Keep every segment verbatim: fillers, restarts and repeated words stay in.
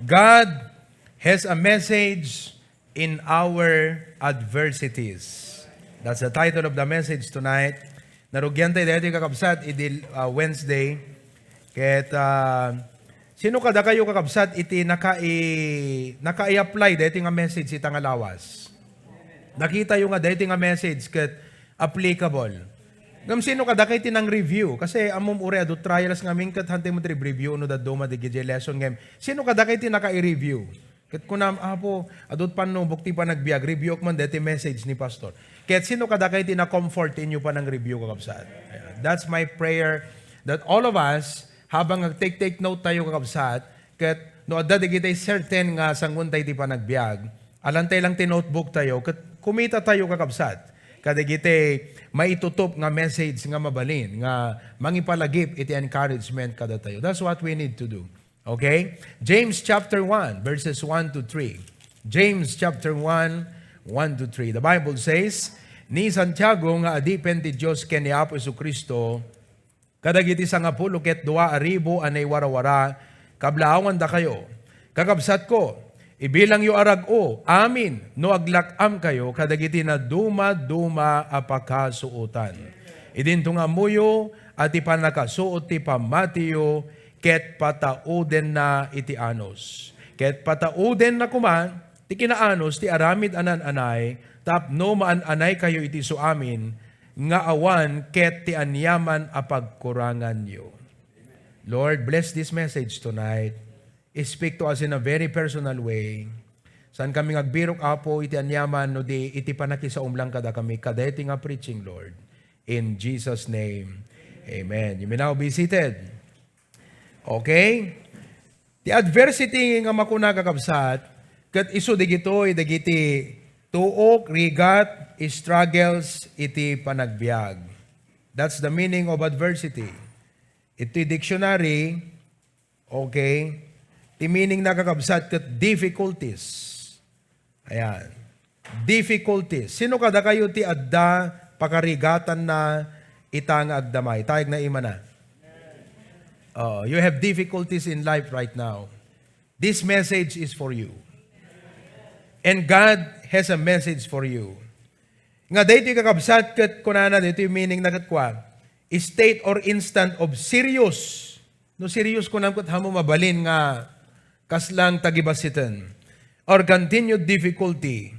God has a message in our adversities. That's the title of the message tonight. Narugian tayo dito, kakabsat, idi, uh, Wednesday. Ket, uh, sino kada kayo, kakabsat, iti nakai-, nakai-apply dito nga message ita nga lawas? Nakita yo nga dito nga message ket applicable. Ngem sino kada kay ti nang-review? Kasi ammom uray adu trials ngamin ket hantay mo ti review no dadduma di gidiay lesson ngem sino kada kay ti naka-review? Ket kunam, "Apo, adut pannubok ti panagbiag, review man deti message ni Pastor." Ket sino kada kay ti na-comfort inyo panang-review, kakabsat? Ayan. That's my prayer that all of us, habang nag-take-take note tayo, kakabsat, ket no adda digitay certain nga sanguan tayo ti panagbiag, alantay lang ti notebook tayo, ket kumita tayo, kakabsat, kadagiti maitutop nga message nga mabalin, nga mangipalagip iti encouragement kadatayo. That's what we need to do. Okay? James chapter one, verses one to three. James chapter one, one to three. The Bible says, "Ni Santiago nga adipen ti Dios ken ni Apo Jesu-Cristo, kadagiti sangapulo ket dua a ribu a naiwarawara, kablaawandakayo. Kakabsatko, ibilangyo a rag-o amin no aglak-amkayo kadagiti nadumaduma a pakasuotan. Idinto nga ammoyo a ti pannakasuot ti pammatiyo ket pataudenna iti anus. Ket pataudenna koma ti kinaanus ti aramid a naan-anay tapno maan-anaykayo iti isuamin nga awan ket ti aniaman a pagkuranganyo." Lord, bless this message tonight. Speak to us in a very personal way. Saan kami ngagbirok, Apo, iti aniaman no di iti panakisaom lang kadakami, kadaytoy nga preaching, Lord. In Jesus' name, amen. You may now be seated. Okay? Ti adversity nga makuna, kakabsat, ket isu digitoy dagiti tuok, rigat, struggles iti panagbiag. That's the meaning of adversity. Iti dictionary, okay, ti meaning na, kakabsat, ket difficulties. Ayan. Difficulties. Sino kadakayo ti adda pakarigatanna ita nga agdama? Itayag na imana. Oh, you have difficulties in life right now. This message is for you. And God has a message for you. Nga daytoy, kakabsat, ket kunana daytoy meaning na ket kua, state or instant of serious. No serious kunam ket, haanmo mabalin nga kaslang tagibassiten or continued difficulty.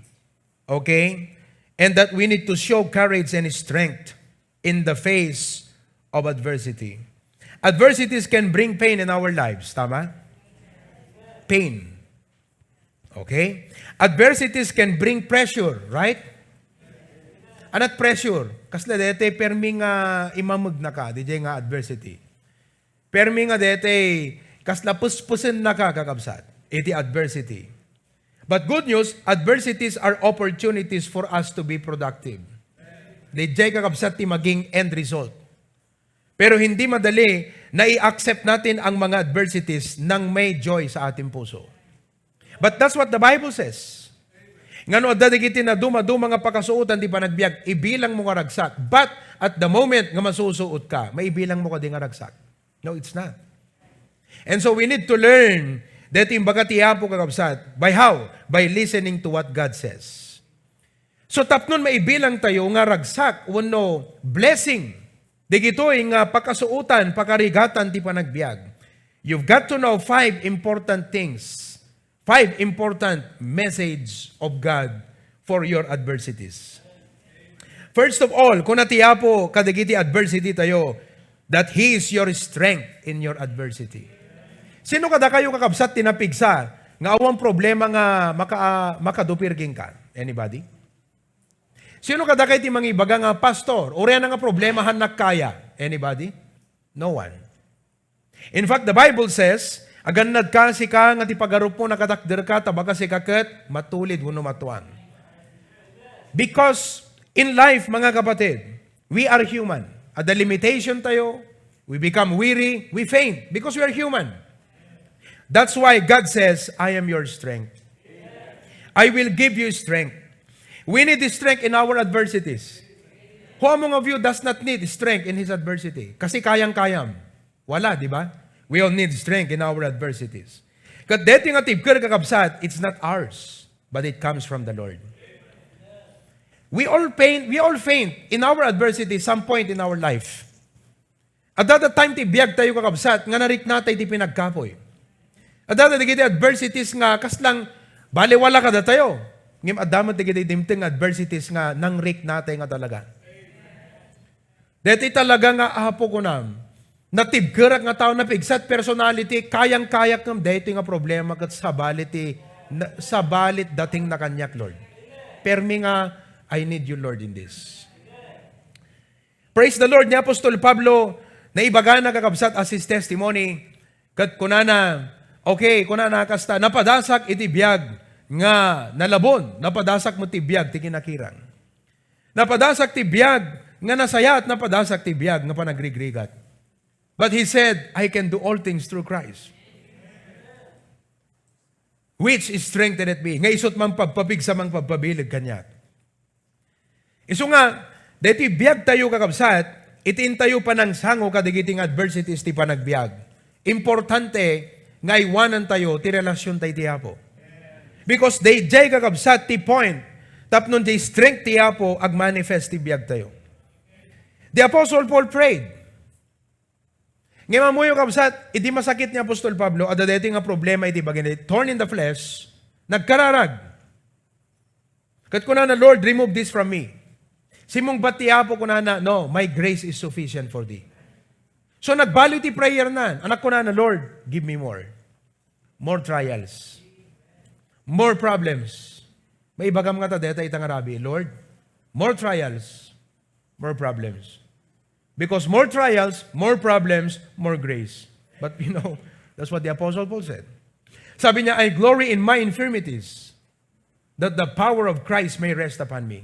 Okay? And that we need to show courage and strength in the face of adversity. Adversities can bring pain in our lives, tama? Pain. Okay? Adversities can bring pressure, right? Anat pressure? Kasla daytoy permi nga imamegnaka, diay nga adversity. Permi nga daytoy kasla pespesennaka, kakabsat, iti adversity. But good news, adversities are opportunities for us to be productive. Diay, kakabsat, ti maging end result. Pero hindi madali na i-accept natin ang mga adversities nang may joy sa ating puso. But that's what the Bible says. Nga no adda dagiti naduma-duma nga pakasuotan ti panagbiag, ibilangmo nga ragsak. But at the moment nga masusuot ka, maibilangmo kadi nga ragsak? No, it's not. And so we need to learn that imbaga ti Apo, kakabsat. By how? By listening to what God says. So, tapnon maibilang tayo nga ragsak wenno blessing dagitoy nga pakasuotan, pakarigatan ti panagbiag, you've got to know five important things, five important message of God for your adversities. First of all, kuna ti Apo kadagiti adversity tayo, that He is your strength in your adversity. Sino kadakayo, kakabsat, ti napigsa nga awan problema nga maka-, makadupir kenka? Anybody? Sino kadakay ti mangibaga nga, "Pastor, uray ania nga problema, haannak kaya"? Anybody? No one. In fact, the Bible says, "Agannadka, sika, nga ti pagarupmo nakatakderka, ta baga sika ket matulid wenno matuang." Because in life, mga kapatid, we are human. Adda limitation tayo. We become weary. We faint because we are human. That's why God says, "I am your strength. I will give you strength." We need strength in our adversities. Who among of you does not need strength in his adversity? Kasi kayang-kayam. Wala, di ba? We all need strength in our adversities. Ket daytoy nga tibker, kakabsat, it's not ours, but it comes from the Lord. We all faint, we all faint in our adversity some point in our life. Adda time ti biag tayo, kakabsat, nga nariknatay ti panagkapuy. Adda dagiti adversities nga kasla baliwala kadatayo. Ngem adda met dagiti dimteng nga adversities nga nangriknatay nga talaga. Daytoy talaga nga, "Apo," kunam, "natibkerak nga tao, napigsat personality, kayang-kayak ngem daytoy nga problema ket sabali ti, na, sabali ti dating na kaniak, Lord." Permi nga, "I need you, Lord, in this." Praise the Lord, ni Apostol Pablo, naibagana, kakabsat, as his testimony, ket kunana, okay, kunana kasta, "Napadasak iti biag nga nalabon, napadasak met ti biag ti kinakirang." Napadasak ti biag nga nasayaat, napadasak ti biag nga panagrigrigat. But he said, "I can do all things through Christ, which strengtheneth me." Nga isut' mangpagpapigsa, mangpagpabileg kaniak. Isu nga, daytoy biag tayo, kakabsat, iti intayo panangsango kadagiti nga adversities ti panagbiag. Importante nga aywanan tayo ti relasion tayo iti Apo. Because daydiay, kakabsat, ti point tapno diay strength ti Apo agmanifest ti biag tayo. The Apostle Paul prayed. Ngem ammoyo, kabsat, idi masakit ni Apostol Pablo, adda daytoy nga problema iti bagina, thorn in the flesh, nagkararag. Ket kunana, "Lord, remove this from me." Simmungbat ti Apo, kunana, "No, my grace is sufficient for thee." So, nagbaliw ti prayer na. Anak, kunana, "Lord, give me more." More trials. More problems. Maibagam ngata deta ita nga rabii, "Lord, more trials, more problems." Because more trials, more problems, more grace. But you know, that's what the Apostle Paul said. Sabi niya, "I glory in my infirmities, that the power of Christ may rest upon me."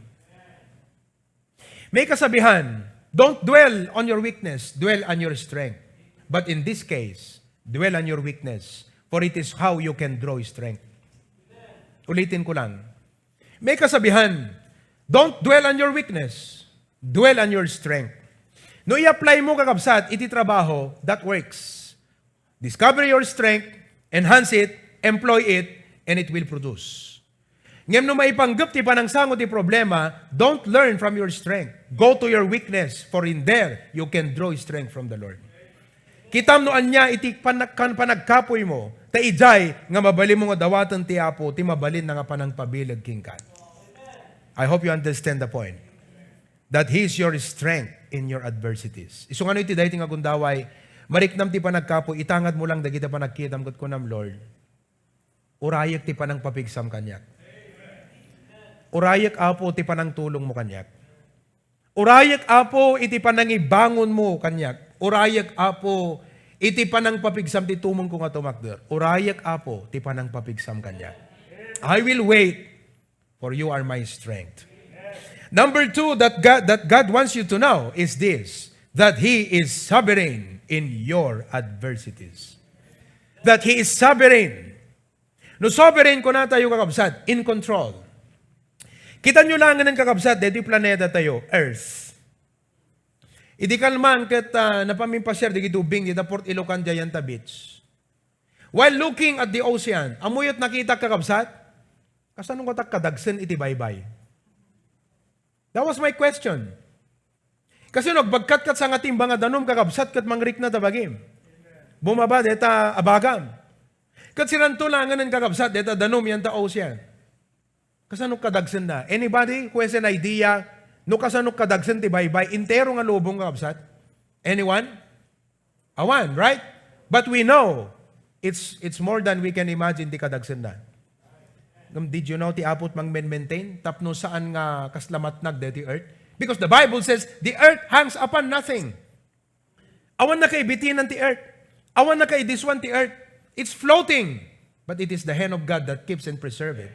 May kasabihan, "Don't dwell on your weakness, dwell on your strength." But in this case, dwell on your weakness, for it is how you can draw strength. Ulitin ko lang. May kasabihan, "Don't dwell on your weakness, dwell on your strength." No i-apply mo, kakabsat, iti trabaho, that works. Discover your strength, enhance it, employ it, and it will produce. Ngem no maipanggep ti panangsango ti problema, don't learn from your strength. Go to your weakness, for in there you can draw strength from the Lord. Kitam no ania iti panak-, kan-, panagkapuy mo, ta idiay nga mabalin mo nga dawaten ti Apo ti mabalin na nga panangpabileg kenka. I hope you understand the point. That He is your strength in your adversities. Isu nga no iti daytoy nga gundaway, mariknam ti panagkapuy, itangad mo lang dagiti panagkitam ket kunam, "Lord, urayek ti panangpapigsam kaniak. Urayek, Apo, ti panangtulong mo kaniak. Urayek, Apo, iti panangibangon mo kaniak. Urayek, Apo, iti panangpapigsam ti tumong ko nga tumakder. Urayek, Apo, ti panangpapigsam kaniak. I will wait." For you are my strength. Number two that God, that God wants you to know is this, that He is sovereign in your adversities. That He is sovereign. No sovereign, kuna tayo, kakabsat, in control. Kita nyo lang ngayon, kakabsat, dito planeta tayo, Earth. Idi kalman ket, ah, napamimpasiar di gidubing, di ta Port Ilocan, Gianta Beach. While looking at the ocean, ammok nakita, kakabsat? Kasano nga takadagsen iti baybay? That was my question. Kasi no, agbagkat ket sangatimbang a danum, kakabsat, ket mangrikna ta bagim. Bumaba deta abagam. Ket siranto langen, kakabsat, deta danum, yan ta ocean. Kasano kadagsen na? Anybody who has an idea no kasano kadagsen ti baybay? Entero nga lubong, kakabsat? Anyone? Awan, right? But we know, it's, it's more than we can imagine ti kadagsenna. Ngem did you know ti Apo ti mangmen-maintain? Tapno saan nga kasla matnag deti earth? Because the Bible says, "The earth hangs upon nothing." Awan nakaibitinan ti earth. Awan nakaidiswan ti earth. It's floating. But it is the hand of God that keeps and preserve it.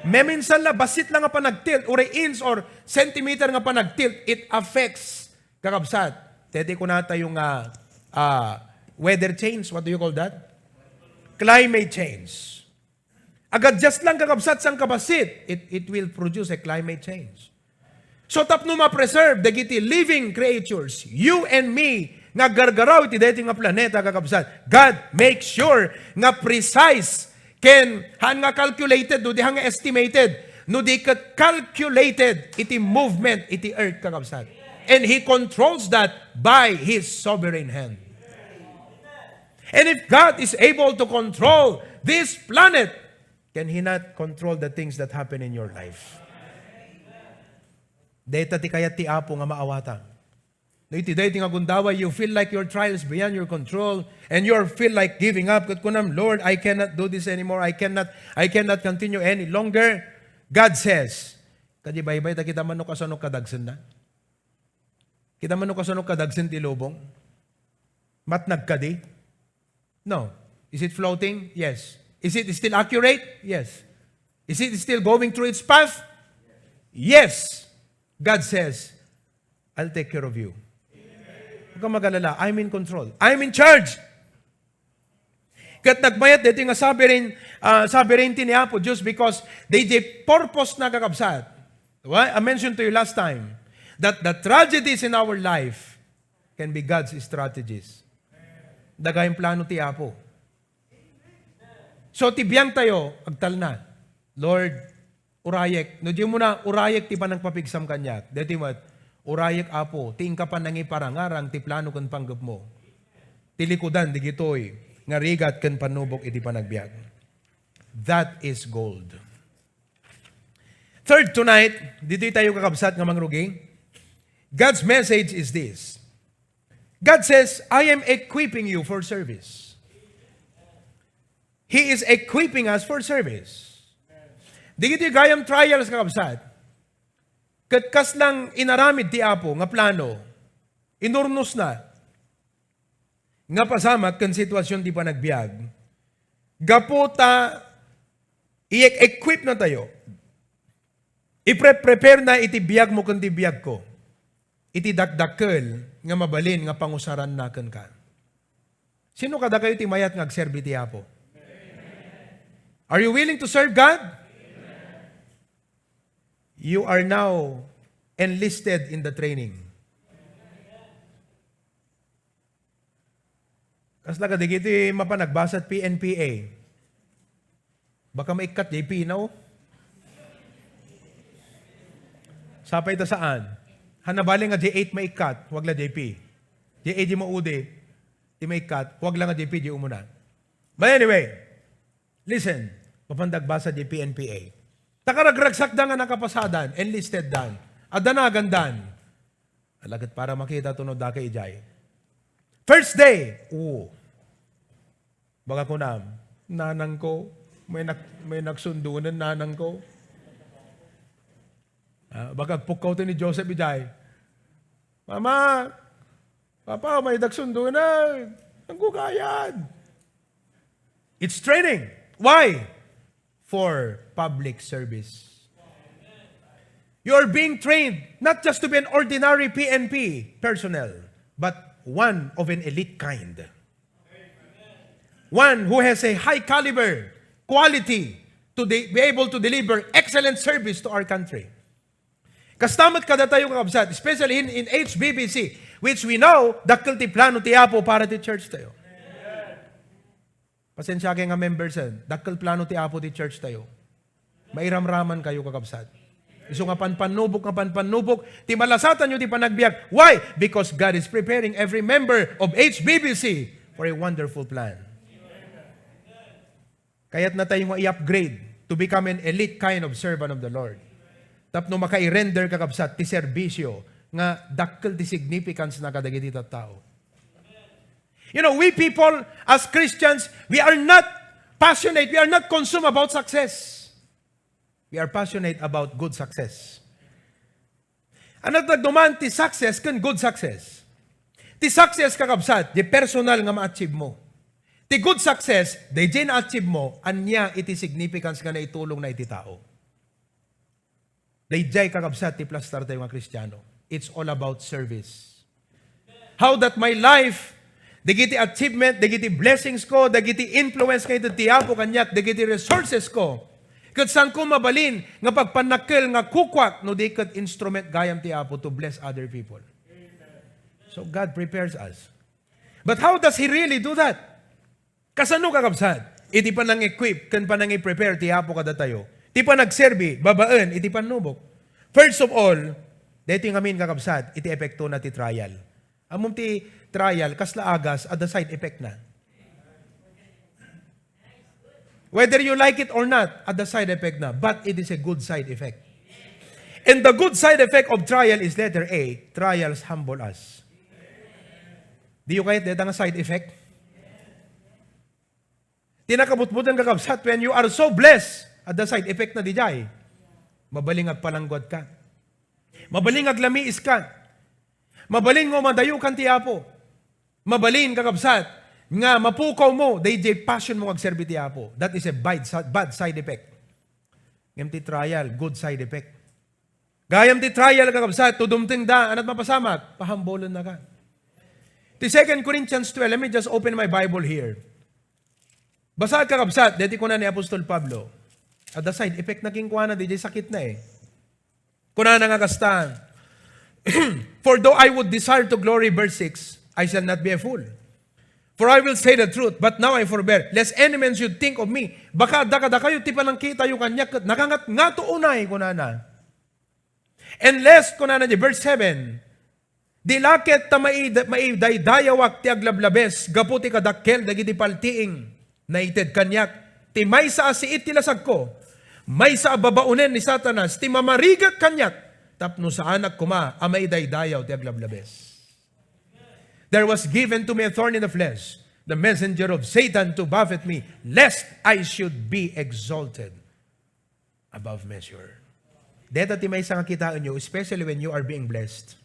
Meminsan la, bassit la nga panagtilt, uray inch or centimeter nga panagtilt, it affects, kakabsat. Deti kuna tayo nga, ah, weather change, what do you call that? Climate change. Ag-adjust lang, kakabsat, sangkabassit, it, it will produce a climate change. So, tapno ma-preserve dagiti living creatures, you and me nga aggargaraw iti daytoy nga planeta, kakabsat. God make sure nga precise ken haan nga calculated, no di haan nga estimated, no di ket calculated iti movement iti earth, kakabsat. And He controls that by His sovereign hand. And if God is able to control this planet, can He not control the things that happen in your life? Dayta ti kayat ti Apo nga maawatan. No iti daytoy nga gundaway, you feel like your trial is beyond your control, and you feel like giving up. Ket kunam, "Lord, I cannot do this anymore. I cannot, I cannot continue any longer." God says, kadi baybay, ta kita man no kasano kadagsenna. Kita man no kasano kadagsen ti lubong. Matnag kadi? No. Is it floating? Yes. Is it still accurate? Yes. Is it still going through its path? Yes. God says, "I'll take care of you." Huwag kang mag-alala. I'm in control. I'm in charge. Ket nagmayat daytoy nga sovereign, ah, sovereignty ni Apo Dios because they, they purpose na, kakabsat. What I mentioned to you last time, that the tragedies in our life can be God's strategies. Dagayem plano ti Apo. So, ti biag tayo, agtalna. Lord, urayek. No, di mo na, urayek ti panangpapigsam kaniak. Deti met, urayek, Apo, ti inka panangiparangarang ti plano ken panggepmo. Ti likudan, digitoy, nga rigat ken pannubok iti panagbiag. That is gold. Third tonight, ditoy tayo kakabsat nga mangrugi. God's message is this. God says, "I am equipping you for service." He is equipping us for service. Digiti gayam trials, kakabsat, ket kaslang inaramid ti Apo nga plano, inurnosna nga pasamak ken sitwasyon ti panagbiag. Gapu ta i-equip na tayo, ipre-prepare na iti biag mo ken ti biag ko, iti dakdakkel nga mabalin nga pangusaran na kenka. Sino kadakayo ti mayat nga agserbi ti Apo? Are you willing to serve God? You are now enlisted in the training. Kasla kadagiti mapanagbasa ti P N P A. Baka maikkat jay P na, oh. Sapay ta saan. Hanna bali nga jay eight maikkat, huwag la jay P. Jay eight di maudi, di maikkat, huwag la nga jay P di umuna. But anyway, listen, mapandagbasa jay P N P A. Takaragragsakda nga nakapasadan, enlisted dan, adanagan dan. Ala ket para makita tuno daka idiay. First day, oo. Baga kunam, "Nanangko, may nag-, may nagsundunen, nanangko." Ah, baga agpukkaw ti ni Joseph idiay. "Mama, Papa, may nagsundunen. Ang gugayan." It's training. Why? For public service. You are being trained not just to be an ordinary P N P personnel, but one of an elite kind. One who has a high caliber quality to de-, be able to deliver excellent service to our country. Kasta met kadatayo, kakabsat, especially in, in H B B C, which we know, dakkel ti plano ti Apo para ti church tayo. Pasensiakan nga members, eh. Dakkel plano ti Apo ti church tayo. Mairamraman kayo, kakabsat. Isu nga panpannubok, nga panpannubok, ti malasatanyo ti panagbiag. Why? Because God is preparing every member of H B B C for a wonderful plan. Kayatna tayo nga i-upgrade to become an elite kind of servant of the Lord. Tapno makairender, kakabsat, ti serbisyo nga dakkel ti significance na kadagiti tattao. You know, we people, as Christians, we are not passionate, we are not consumed about success. We are passionate about good success. Ania ti nagduman ti success ken good success? Ti success, kakabsat, di personal nga ma-achieve mo. Ti good success, daydiay na-achieve mo, ania iti significance nga naitulong na iti tao? Daydiay, kakabsat, ti plastar tayo nga Kristiano. It's all about service. How that my life, dagiti achievement, dagiti blessings ko, dagiti influence nga iti ti Apo kaniak, dagiti resources ko, ket saanko mabalin nga pagpannakkel nga kukuak no di ket instrument gayam ti Apo to bless other people. So God prepares us. But how does he really do that? Kasano, kakabsat? Iti panang-equip ken panang-prepare ti Apo kadatayo. Ti panagserbi, babaen iti pannubok. First of all, daytoy ngamin, kakabsat, iti epektona ti trial. Ammom ti trial, kasla agas, adda side effect na. Whether you like it or not, adda side effect na, but it is a good side effect. And the good side effect of trial is letter A, trials humble us. Di kayo kayat deta nga side effect? Ti nakabutbuten, kakabsat, when you are so blessed, adda side effect na diay. Mabalin nga agpalangguad ka. Mabalin nga aglamiis ka. Mabalin nga umadayo kan ti Apo. Mabalin, kakabsat, nga mapukaw mo dayjay passion mo nga agserbi ti Apo. That is a bad, bad side effect. Ngem ti trial, good side effect. Gayam ti trial, kakabsat, to dumteng da, anat mapasamak, pahambulennaka. Ti Second Corinthians twelve, let me just open my Bible here. Basa, kakabsat, deti kuna ni Apostol Pablo. Adda side effect na kenkuana, diay sakit na eh. Kunana nga kasta, "For though I would desire to glory," verse six, "I shall not be a fool. For I will say the truth, but now I forbear, lest any man should think of me." Baka adda kadakayo ti panangkitayo kaniak ket nakangatngato unay, kunana. And lest, kunana di verse seven, "Di la ket ta mai-, maidaydayawak ti aglablabes gapu ti kadakkel dagiti paltiing naited kaniak, ti maysa a siit ti lasagko, maysa a babaonen ni Satanas ti mamarigat kaniak, tapno saanak koma a maidaydayaw ti aglablabes. There was given to me a thorn in the flesh, the messenger of Satan to buffet me, lest I should be exalted above measure." Deta ti maysa nga kitaenyo, especially when you are being blessed.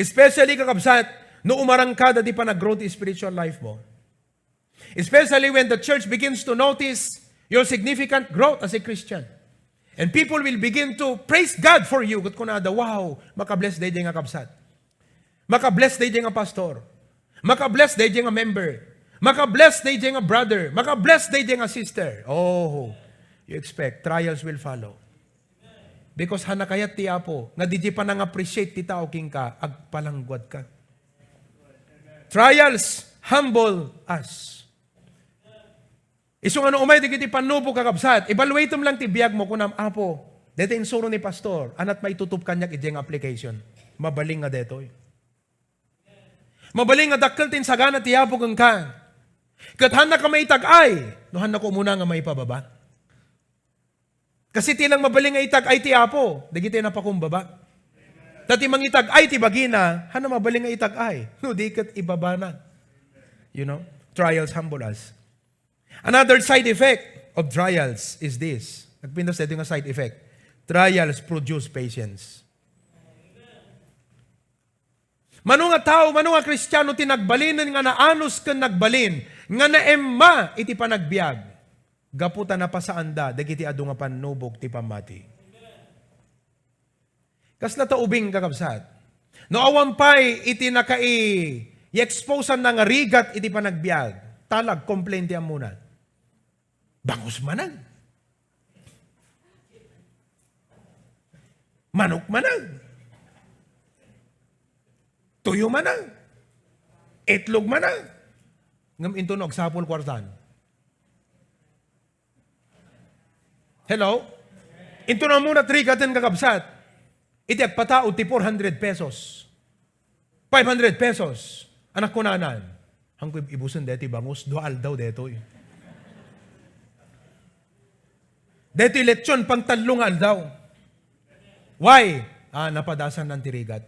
Especially, kakabsat, no umarangkada ti panag-grow ti spiritual life mo. Especially when the church begins to notice your significant growth as a Christian. And people will begin to praise God for you. Ket kunada, "Wow, makabless daydi nga kabsat. Makabless daydi nga pastor. Makabless daydi nga member. Makabless daydi nga brother. Makabless daydi nga sister." Oh, you expect trials will follow. Because hanna kayat ti Apo nga daydi panang-appreciate ti tao kenka, agpalangguad ka. Trials humble us. Isu nga no umay dagiti pannubok, kakabsat, evaluatem lang ti biag mo, kunam, "Apo, dayta insuro ni pastor, anat maitutop kaniak idiay nga application." Mabalin nga daytoy. Mabalin nga dakkel ti insagana ti Apo kenka. Ket hannaka maitag-ay no hannaka umuna nga maipababa. Kasi ti lang mabalin nga itag-ay ti Apo, dagiti napakumbaba. Ta ti mangitag-ay ti bagina, hanna mabalin nga itag-ay, no di ket ibabana. You know, trials humble us. Another side effect of trials is this. Nagpintas daytoy nga side effect. Trials produce patience. Mano nga tao, mano nga Kristiano ti nagbalinen nga naanus ken nagbalin nga naemma iti panagbiag gapu ta napasaanda dagiti adu nga pannubok ti pammati. Kasla ta ubing, kakabsat. No awan pay iti nakai-exposeanna nga rigat iti panagbiag, ta nag-complain ti ammona. Bangus manen. Manok manen. Tuyo manen. Itlog manen. Ngem intono agsapul kuartan. Hello? Intono ammona ti rigaten, kakabsat. Iti agpataud ti four hundred pesos. Five hundred pesos. Anak kunanan, "Hanko ib-, ibusen daytoy bangus, dua aldaw daytoy. Daytoy lechon, pangtallo nga aldaw." Why? Ah, napadasan nan ti rigat.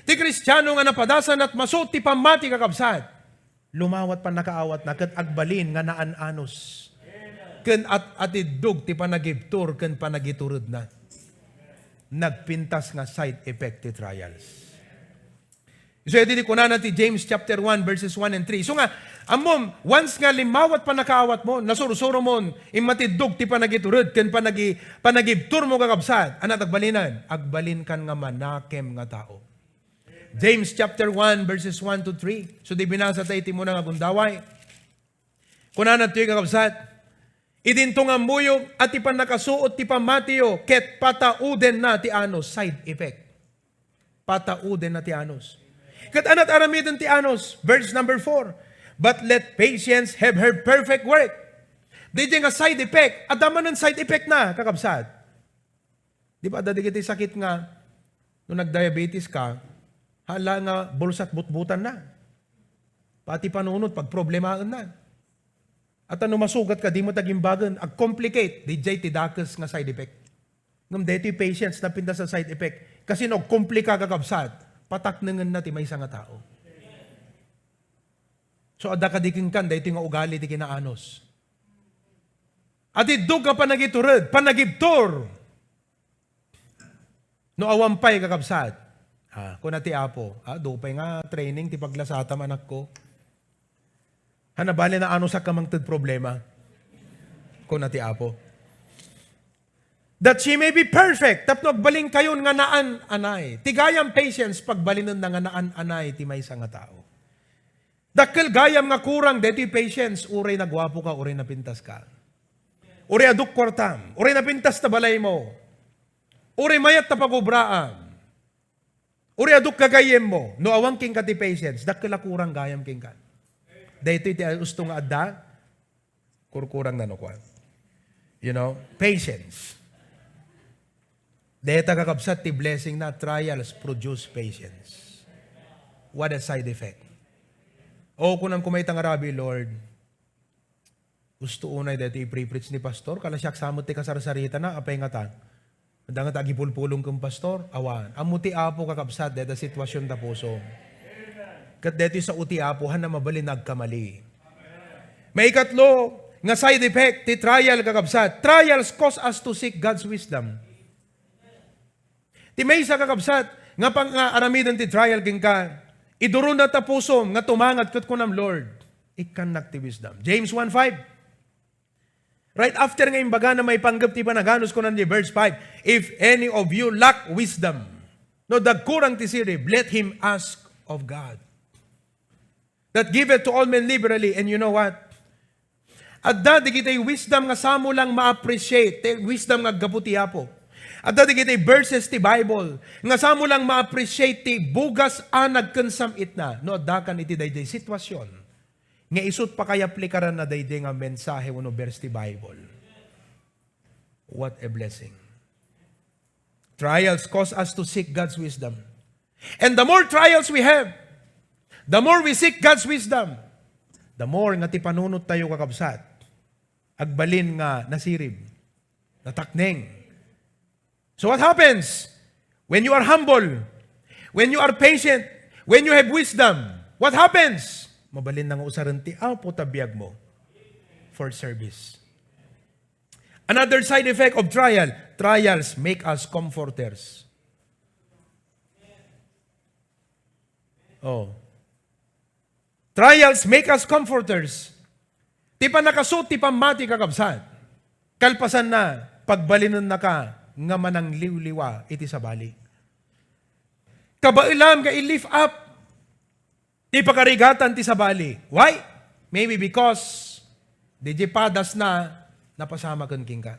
Ti Kristiano nga napadasan at masuot ti pammati, kakabsat, lumawat pannakaawatna ket agbalin nga naan-anus. Ken at-, atiddog ti panagibtur ken panagituredna. Nagpintas nga side effect ti trials. Isu iti kunana ti James chapter one, verses one and three. Isu nga, ammom, once nga limmawat pannakaawatmo, nasursuromon, immatiddog ti panagitured ken panagi-, panagibturmo, kakabsat, anat agbalinan, agbalinkan nga manakem nga tao. James chapter one, verses one to three. So, di binasa tayo ti muna nga gundaway. Kunana toy, kakabsat, "Idinto nga ammoyo a ti pannakasuot ti pammatiyo ket pataudenna ti anus," side effect. Pataudenna ti anus. Ket anat aramiden ti anus, verse number four, "But let patience have her perfect work." Daydiay nga side effect, adda manen side effect na, kakabsat. Di ba, adda dagiti sakit nga, no nagdiabetes ka, hala nga bulsat butbutan na. Pati panunot, pagproblemaen na. At no masugat ka, di mo tagimbagen, ag-complicate, daydiay ti dakes nga side effect. Ngem daytoy patience, napintas a side effect. Kasi no agkomplika, kakabsat, pataknengen na ti maysa nga tao. So, adda kadi kenkan, daytoy nga ugali ti kinaanus. Atiddog nga panagitured, panagibtur. No awan pay, kakabsat. Ah, kuna ti Apo, "Ah, dupay nga training ti paglasatam, anakko. Haan a bale naanusak ka mangted problema," kuna ti Apo. "That she may be perfect," tapno agbalinkayon nga naan-anay. Ti gayam patience, pagbalinenna nga naan-anay ti maysa nga tao. Dakkel gayam nga kurang daytoy patience, uray naguapo ka, uray napintas ka. Uray aduk kuartam, uray napintas ta balaymo. Uray mayat ta pagubraam. Uray aduk gagayyemmo. No awan kenka ti patience, dakkel a kurang gayam kenka. Daytoy ti usto nga adda, kurkurang na no kuan. You know, patience. Dayta, kakabsat, ti blessing na, trials produce patience. What a side effect. O, kunam, kumayta nga rabi, Lord, usto unay daytoy ipre-preach ni pastor, kala siak sa met ti kasarsaritana, apay ngata? Adda ngata agipulpulong ken pastor? Awan. Ammo ti Apo, kakabsat, dayta sitwasyon ta puso. Ket daytoy sao ti Apo, haan a mabalin nga agkamali. Maikatlo, nga side effect ti trial, kakabsat. Trials cause us to seek God's wisdom. Ti maysa, kakabsat, nga pang-, nga aramiden ti trial kenka, idurona ta pusom nga tumangat ket kunam, "Lord, ikkannak ti wisdom." James one five. Right after nga imbagana maipanggep ti panaganus, kunana di verse five, "If any of you lack wisdom, no, dagkurang ti sirib, let him ask of God, that giveth to all men liberally." And you know what? Adda digitay wisdom nga samo lang ma-appreciate, ti wisdom nga aggapu ti Apo. Adda digitay verses ti Bible nga samo lang ma-appreciate ti bugas a nagkensam itna no addakan iti daydiay sitwasyon nga isut' pakaiaplikaranna daydiay nga mensahe wenno verse ti Bible. What a blessing. Trials cause us to seek God's wisdom. And the more trials we have, the more we seek God's wisdom, the more nga ti panunottayo, kakabsat, agbalin nga nasirib, natakneng. So what happens? When you are humble, when you are patient, when you have wisdom, what happens? Mabalin na nga usaren ti Apo ta biagmo for service. Another side effect of trial, trials make us comforters. Oh. Trials make us comforters. Ti pannakasuot ti pammati, kakabsat, kalpasanna, pagbalinennaka nga manangliwliwa iti sabali. Kabaelam nga i-lift up ti pakarigatan ti sabali. Why? Maybe because diay padasna napasamaken kenka.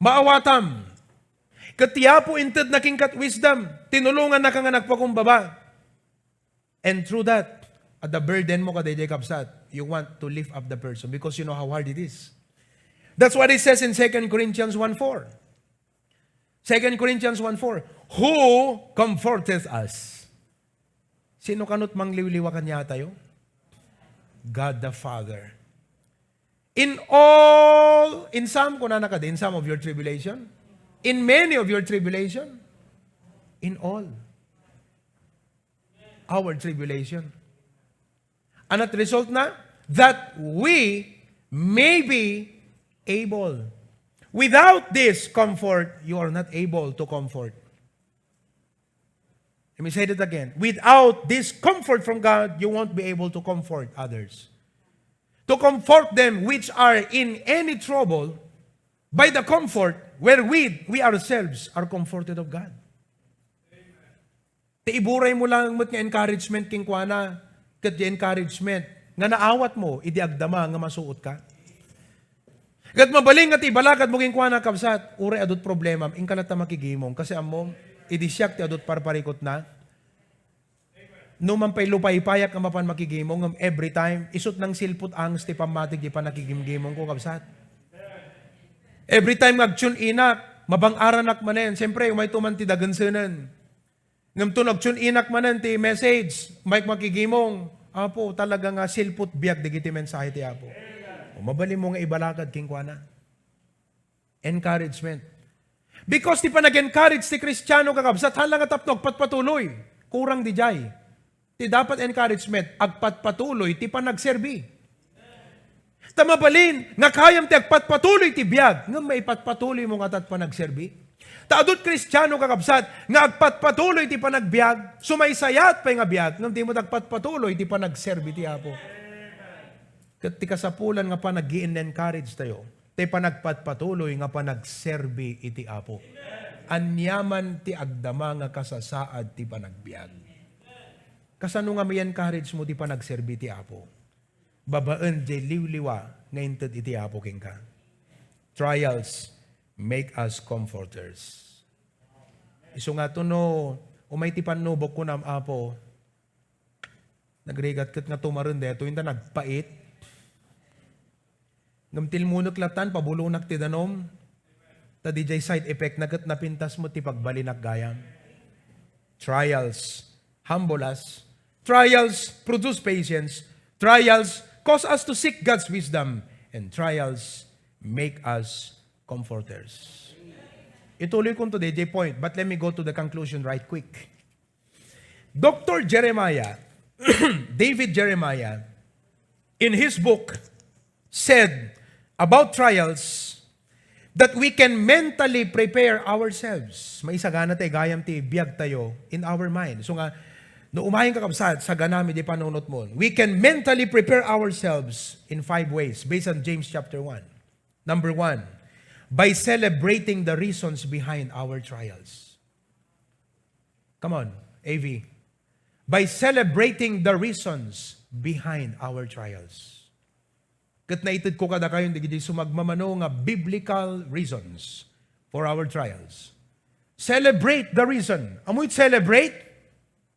Maawatam. Ket ti Apo intedna kenka ti wisdom, tinulongannaka nga nagpakumbaba. And through that, adda burdenmo kadaydiay, kabsat, you want to lift up the person because you know how hard it is. That's what it says in Second Corinthians one four. Second Corinthians one four, "Who comforteth us?" Sino kano ti mangliwliwa kaniatayo? God the Father. In all, in some, kunana kadi, in some of your tribulation, in many of your tribulation, in all our tribulation. Anat result na? That we may be able. Without this comfort, you are not able to comfort. Let me say that again. Without this comfort from God, you won't be able to comfort others. To comfort them which are in any trouble by the comfort wherewith we ourselves are comforted of God. Ti iburaymo lang met nga encouragement kenkuana, ket di encouragement nga naawatmo idi agdama nga masuotka. Ket mabalin nga ti ibalakadmo kenkuana, kabsat, uray adut problemam, inka latta makigimong, kasi ammom, idi siak ti adut parparikutna, No man pay lupaypayak nga mapan makigimong, ngem every time, isut' nangsilput anges ti pammatik di pannakigimgimongko, kabsat. Every time nga ag-tune inak, mabang-aranak manen. Siyempre, umayto man ti dagensen. Ngem to no ag-tune inak manen ti message, umayk makigimong, Apo, talaga nga silput biag dagiti mensahe ti Apo. O, mabalinmo nga ibalakad kenkuana. Encouragement. Because ti panag-encourage ti Kristiano, kakabsat, haan la nga tapno agpatpatuloy. Kurang diay. Ti dapat encouragement, agpatpatuloy ti panagserbi. Ta mabalin nga kayam ti agpatpatuloy ti biag, ngem maipatpatuloymo ngata ti panagserbi. Ta adu ti Kristiano, kakabsat, nga agpatpatuloy ti panagbiag, sumaysayat pay nga biag, ngem dimo agpatpatuloy ti panagserbi ti Apo. Ket ti kasapulan nga panag-i-encourage tayo, ti panagpatpatuloy nga panagserbi iti Apo. Aniaman ti agdama nga kasasaad ti panagbiag. Kasano nga ma-encourage mo ti panagserbi ti Apo? Babaen diay liwliwa nga inted iti Apo kenka. Trials make us comforters. Isu nga to no, umay ti pannubok, kunam, Apo, nagrigat ket nga tumaren daytoy, inta nagpait. Ngem tilmonek latan, pabulonak ti danum. Ta diay side effect na ket napintas met ti pagbalinak gayam. Trials humble us. Trials produce patience. Trials cause us to seek God's wisdom. And trials make us comforters. Ituloy ko to diay point, but let me go to the conclusion right quick. Doctor Jeremiah, David Jeremiah, in his book, said about trials that we can mentally prepare ourselves. Maisagana tayo gayam ti biag tayo in our mind. So nga, no umayen, kakabsat, saganami di panunot mo. We can mentally prepare ourselves in five ways based on James chapter one. Number one, by celebrating the reasons behind our trials. Come on, A V. By celebrating the reasons behind our trials. Ket naitedko kadakayo dagiti sumagmamano nga biblical reasons for our trials. Celebrate the reason. Ammoyo ti celebrate?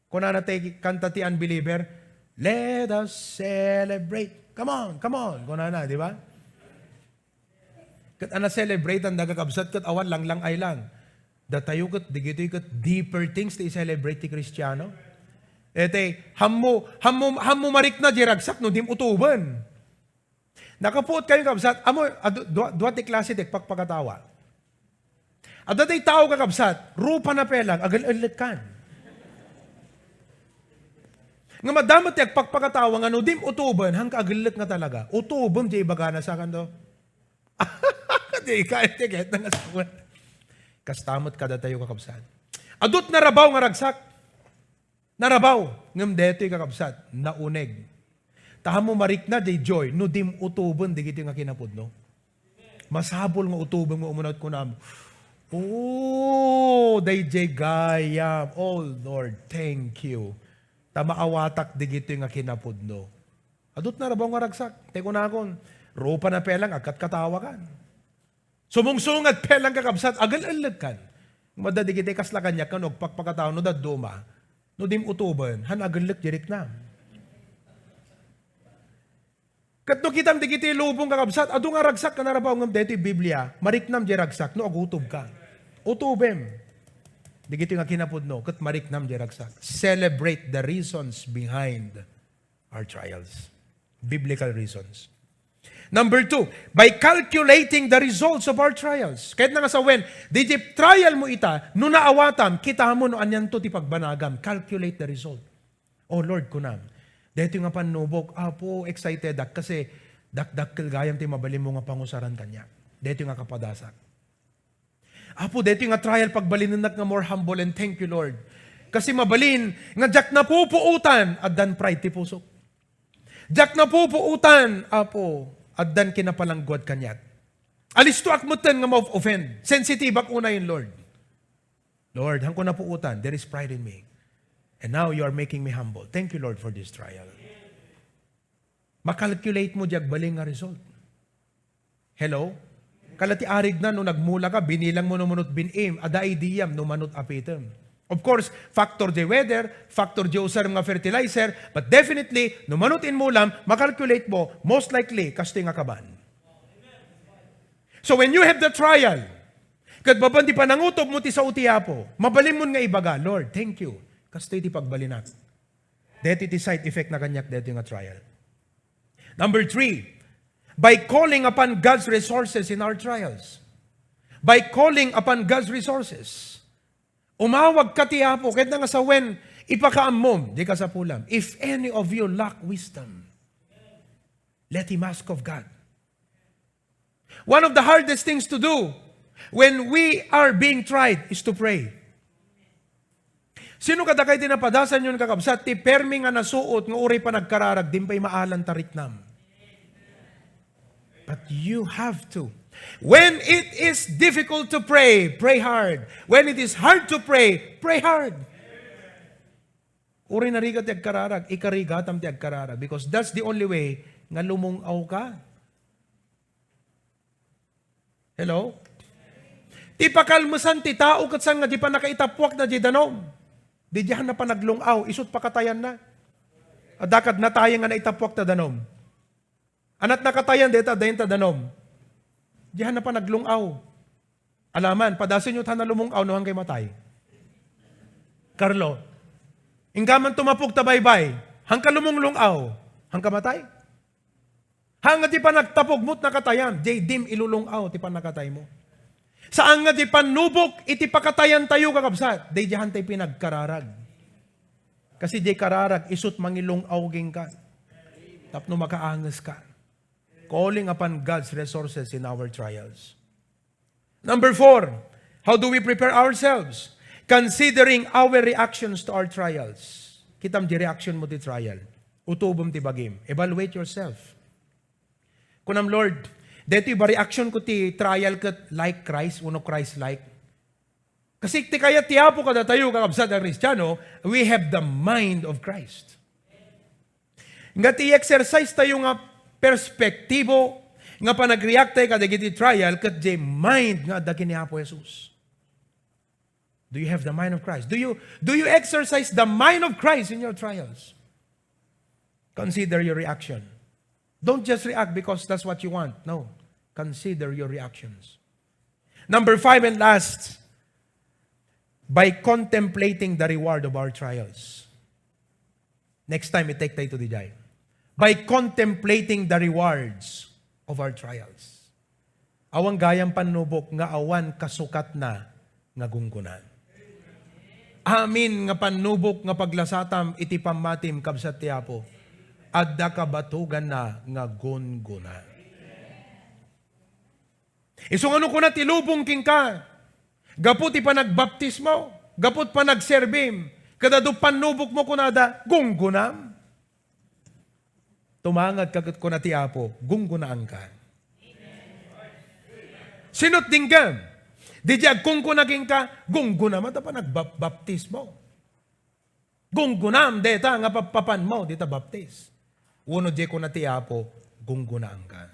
Kunana ti kanta ti unbeliever, "Let us celebrate." Come on, come on, kunana, di ba? Ket a na-celebrate-an da, kakabsat, ket awan lang-lang ay lang. Datayo ket digitoy ket deeper things ti i-celebrate ti Kristiano. Iti, hammo, hammo, hammo marikna diay ragsak no dim utoben. Nakapuot kayo, kabsat, amo, adu-, dua, dua ti klase ti agpakpakatawa. Adda ti tao, kakabsat, rupana pay lang, agel-ellekkan. Nga madama ti agpakpakatawa nga no dim utoben, hangka agellek nga talaga. Utobem diay ibagana, sakanto. Di ka, di ka, di ka, kasta met kadatayo, kakabsat. Adut narabaw nga ragsak. Narabaw, ngem daytoy, kakabsat, nauneg. Ta hammo marikna diay joy no dim utoben dagitoy nga kinapudno. Masapul nga utoben nga umuna ket kunam, "Oh, daydiay gayam. Oh, Lord, thank you. Ta maawatak dagitoy nga kinapudno." Adut narabaw nga ragsak. Ti kunakon, rupana pay lang, agkatkatawakan. Sumungsungad pay lang, kakabsat, agel-ellekkan. Madda digiti kasla kaniak nga no agpakpakatawa no dadduma, no dim utoben, han agellek diay riknam. Ket no kitam digiti lubong, kakabsat, adu nga ragsak nga narabaw ngem daytoy Biblia, mariknam diay ragsak no agutobka. Utobem. Digitoy nga kinapudno, ket mariknam diay ragsak. Celebrate the reasons behind our trials. Biblical reasons. Number two, by calculating the results of our trials. Ket nga sawen, diay trial mo ita, no naawatam, kitam no anianto ti pagbanagam. Calculate the result. "Oh Lord," kunam, "daytoy nga pannubok, Apo, excited ak kasi dakdakkel gayam ti mabalinmo nga pangusaran kaniak. Daytoy nga kapadasak." Apo, daytoy nga trial, pagbalinennak nga more humble, and thank you, Lord. Kasi mabalin nga diak napupuotan, addan pride ti pusok. Diak napupuotan, Apo, addan kinapalangguad kaniak. Alistoak metten nga ma-offend. Sensitibeak unayen, Lord. Lord, hanko napuotan, there is pride in me. And now you are making me humble. Thank you, Lord, for this trial. Makalkulate mo diay agbalin nga result. Hello? Kala ti arigna, no nagmula ka, binilang mo no manut bin-im, adda idea no manut apitem. Of course, factor diay weather, factor diay usarem nga fertilizer, but definitely, no mano ti inmulam, makalkulate mo, most likely, kastoy nga kaban. So when you have the trial, ket babaen ti panangutom mo ti sao ti Apo, mabalinmo nga ibaga, "Lord, thank you. Kastoy ti pagbalinak." Daytoy ti side effect na kaniak daytoy nga trial. Number three, by calling upon God's resources in our trials. By calling upon God's resources. Umawag ka ti Apo, ket nga sawen, ipakaammom, di kasapulam. "If any of you lack wisdom, let him ask of God." One of the hardest things to do when we are being tried is to pray. Sino kadakayo ti napadasanyon, kakabsat, ti permi nga nasuot nga uray panagkararag, di pay maalan ta riknam? But you have to. When it is difficult to pray, pray hard. When it is hard to pray, pray hard. Uray narigat ti agkararag, ikarigatam ti agkararag, because that's the only way nga lumung-aw ka. Hello? Ti pakalmesan ti tao ket saan nga di pannakaitappuak na di danum. Di diay panaglung-aw, isut pakatayanna. Adda kad natayen nga naitappuak ta danum. Anat nakatayan deta, dayen ta danum. Diay panaglung-aw. Alaman, padasenyo ta lumung-aw no hankay matay. Carlo, inka man tumapog ta baybay, hanka lumunglung-aw, hanka matay? Haan nga ti panagtapogmo ti nakatayan, diay dim ilulung-aw ti pannakataymo. Saan nga ti pannubok iti pakatayantayo, kakabsat, daydiay tay pinagkararag. Kasi diay kararag, isut mangilung-aw kenka. Tapno makaangeska. Calling upon God's resources in our trials. Number four, how do we prepare ourselves? Considering our reactions to our trials. Kitam di reaction mo ti trial. Utobem ti bagim. Evaluate yourself. Kunam, "Lord, daytoy ba reaction ko ti trial ket like Christ, wenno Christ-like?" Kasi ti kayat ti Apo kadatayo, kakabsat a Kristiano, we have the mind of Christ. Nga ti exercise tayo nga perspektibo nga panagreact tayo kadagiti trial ket diay mind nga adda ken ni Apo Jesus. Do you have the mind of Christ? Do you, do you exercise the mind of Christ in your trials? Consider your reaction. Don't just react because that's what you want. No. Consider your reactions. Number five and last, by contemplating the reward of our trials. Next time, i-take tayo to dijay. By contemplating the rewards of our trials. Awan gayam pannubok nga awan kasukatna nga gunggona. Amin nga pannubok nga paglasatam iti pammatim, kabsat ti Apo, adda kabatoganna nga gunggona. Isu nga no kuna ti lubong kenka, gapu ti panagbaptismo, gapu ti panagserbim, ket adu pannubokmo, kunada, gunggonam. Tumangad ka ket kuna ti Apo, gunggonaanka. Sino ti dinggem? Diay agkungkuna kenka, gunggonam ta panagbap-, baptismo. Gunggonam deta nga pappapanmo dita baptis. Wenno diay kuna ti Apo, gunggonaanka.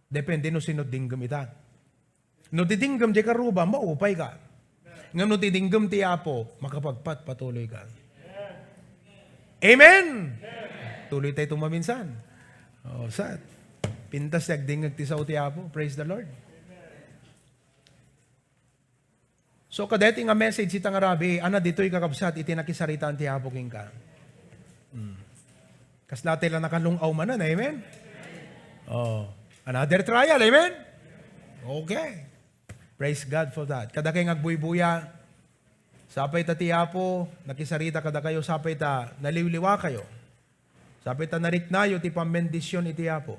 Depende no sino dinggem ita. No ti dinggem diay karuba, maupayka. Ngem no ti dinggem ti Apo, makapagpatpatuloyka. Amen! Tuloy tayo tumaminsan. Oh, sa, pintas ti agdingngeg ti sao ti Apo. Praise the Lord. So, kadeti nga message ita nga rabii, ana ditoy kakabsat iti nakisaritaan ti Apo kenka. Hmm. Kasla ti la nakalung-aw manen, amen? Oh, another trial, amen? Okay. Praise God for that. Kadakayo nga agbuybuya, sapay ta ti Apo nakisarita kadakayo, sapay ta naliwliwakayo. Sapay ta nariknayo ti pammendision iti Apo.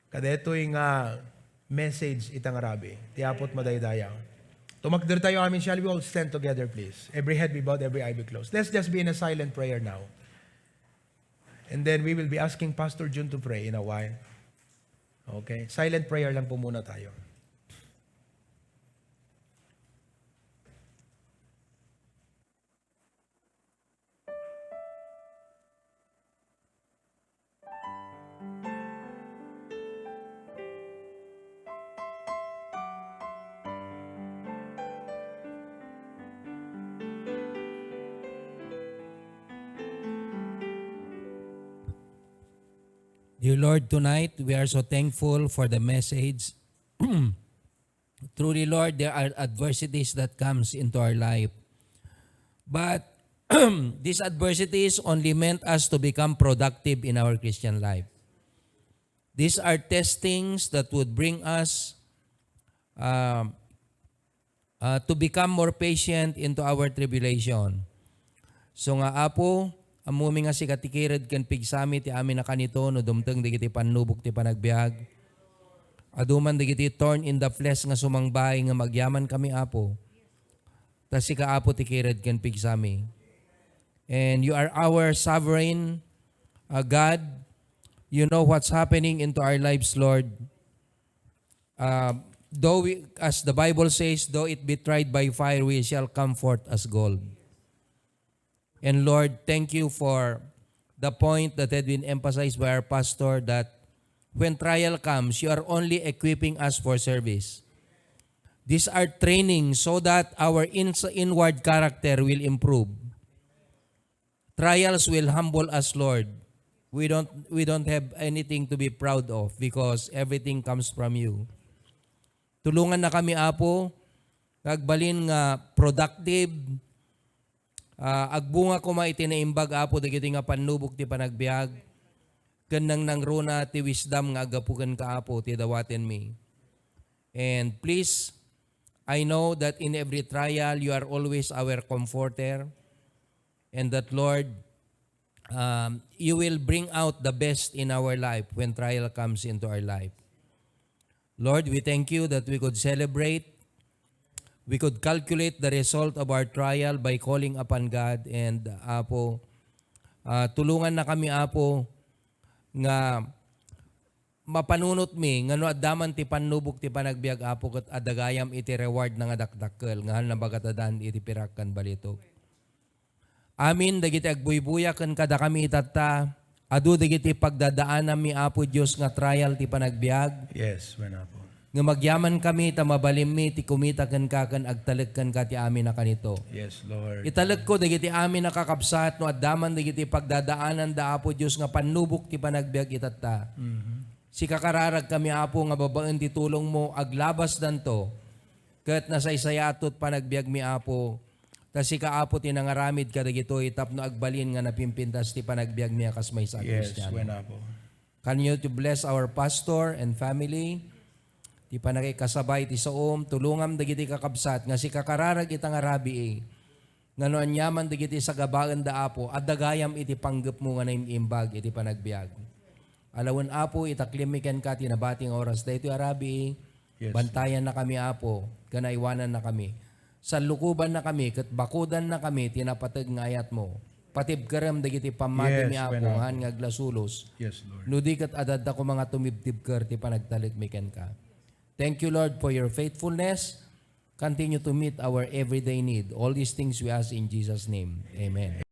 Kadaytoy nga message ita nga rabii. Ti Apo ti madaydayaw. Tumakder tayo amin, shall we all stand together, please? Every head be bowed, every eye be closed. Let's just be in a silent prayer now. And then we will be asking Pastor Jun to pray in a while. Okay? Silent prayer lang po muna tayo. Dear Lord, tonight we are so thankful for the message. Truly, Lord, there are adversities that comes into our life. But these adversities only meant us to become productive in our Christian life. These are testings that would bring us um, uh, to become more patient into our tribulation. So nga, Apo, ammom nga sika ti kired ken pigsami ti amin a kanito no dumteng dagiti pannubok ti panagbiag. Adu man dagiti thorn in the flesh nga sumangbay nga agyamankami, Apo. Ta sika, Apo, ti kired ken pigsami. And you are our sovereign uh, God. You know what's happening into our lives, Lord. Uh, though we, as the Bible says, "Though it be tried by fire, we shall come forth as gold." And Lord, thank you for the point that had been emphasized by our pastor, that when trial comes, you are only equipping us for service. These are training so that our ins- inward character will improve. Trials will humble us, Lord. We don't, we don't have anything to be proud of because everything comes from you. Tulunganna kami, Apo, nga agbalin nga productive, ah, agbunga koma iti naimbag, Apo, dagiti nga pannubok ti panagbiag, ken nangnangruna ti wisdom nga aggapu kenka, Apo, ti dawatenmi. And please, I know that in every trial, you are always our comforter, and that, Lord, um, you will bring out the best in our life when trial comes into our life. Lord, we thank you that we could celebrate, we could calculate the result of our trial by calling upon God. And, Apo, ah, tulunganna kami, Apo, nga mapanunotmi nga no adda man ti pannubok ti panagbiag, Apo, ket adda gayam iti reward na nga dakdakkel nga haan nabagatadan iti pirak ken balitok. Amin dagiti agbuybuya ken kadakami itatta, adu dagiti pagdadaananmi, Apo Dios, nga trial ti panagbiag. Yes, wen, Apo. Nga agyamankami ta mabalinmi ti kumita kenka ken agtalek kenka ti amin a kanito. Yes, Lord. Italekko dagiti amin a kakabsat no adda man dagiti pagdadaananda, Apo Dios, nga pannubok ti panagbiag itatta. Mhm. Sika kararagkami, Apo, nga babaen ti tulongmo, aglabasdanto. Ket nasaysayaat ti panagbiagmi, Apo. Ta sika, Apo, ti nangaramid kadagitoy tapno agbalin nga napimpintas ti panagbiagmi a kas maysa a Yes, Kristiano. Wen, Apo. Can you to bless our pastor and family? Ti panagikasaba iti saom, tulongam dagiti kakabsat nga sika kararag ita nga rabii. Nga no aniaman dagiti sagabaenda, Apo, adda gayam iti panggepmo nga naim-imbag iti panagbiag. Alawen, Apo, itaklimmi kenka ti nabati nga oras daytoy a rabii. Yes. Bantayannakami, Apo, ken aywanannakami. Sallukobannakami ket bakodannakami ti napateg nga ayatmo. Patibkerem dagiti pammatimi, Yes, Apo, wen, Apo. Haan nga aglasulos. Yes, Lord. No di ket adda koma nga tumibtibker ti panagtalekmi kenka. Thank you, Lord, for your faithfulness. Continue to meet our everyday need. All these things we ask in Jesus' name. Amen.